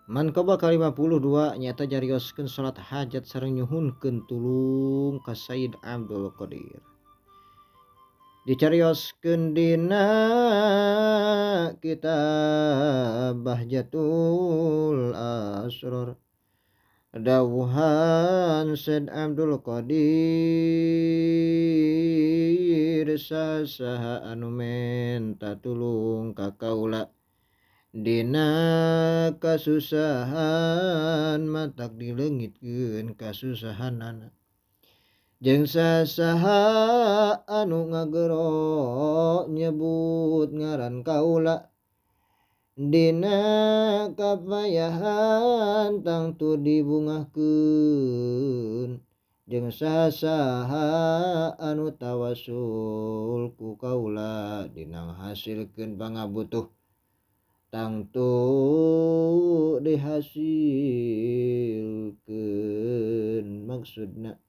Manqabah ka-52 nyaeta nyarioskeun salat hajat sareng nyuhunkeun tulung ka Sayyid Abdul Qadir. Dicarioskeun dina kitab Bahjatul Asrar dawuhan Sayyid Abdul Qadir sasaha anu menta tulung ka kaula dina kasusahan matak dileungitkeun kasusahanana jeung sasaha anu ngagero nyebut ngaran kaula dina kapayahan tangtu dibungahkeun jeung sasaha anu tawasul ku kaula dina ngahasilkeun pangabutuh tangtu dihasilkeun maksudna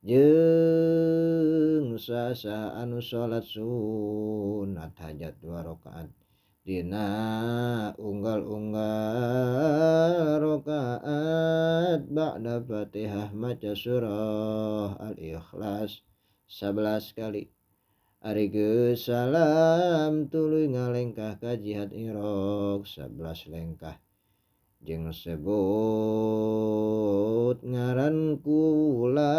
jeung sasaha anu salat sunat hajat 2 rakaat dina unggal-unggal rakaat ba'da Fatihah maca surah Al-Ikhlas 11 kali. Ari geus salam tuluy ngalengkah ka jihad Iraq 11 lengkah jeung sebut ngaran kula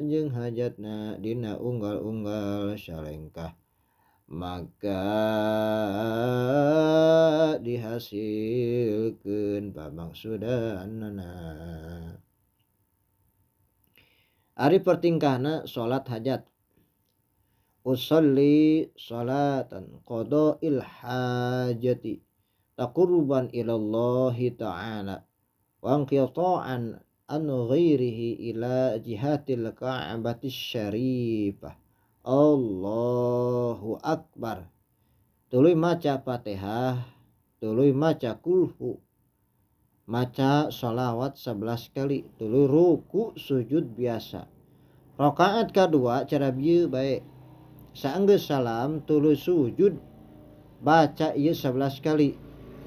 jeung hajatna dina unggal-unggal salengkah maka dihasilkeun pamaksudanana. Ari pertingkahna salat hajat. Usalli salatan qada'il hajati taqurruban ilallahi ta'ala wa inqita'an an ghairihi ila jihatil ka'bati syarifah. Allahu akbar. Tuluy maca Fatihah, tuluy maca kulhu, maca sholawat 11 kali, tuluy ruku sujud biasa. Rakaat kadua cara bieu bae. Saenggeus salam tuluy sujud baca ieu 11 kali.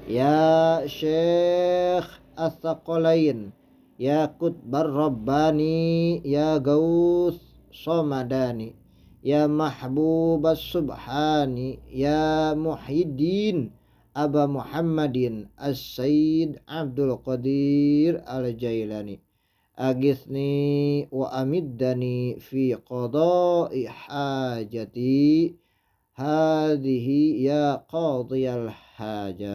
Ya Syekh Ats-Tsaqalain, ya Qutbar Rabbani, ya Gauts Samadani, ya Mahbubas Subhani, ya Muhyiddin Aba Muhammadin As-Sayyid Abdul Qadir Al-Jailani, aghithni wa amiddani fi qada'i hajati hadhihi ya qadiyal hajat.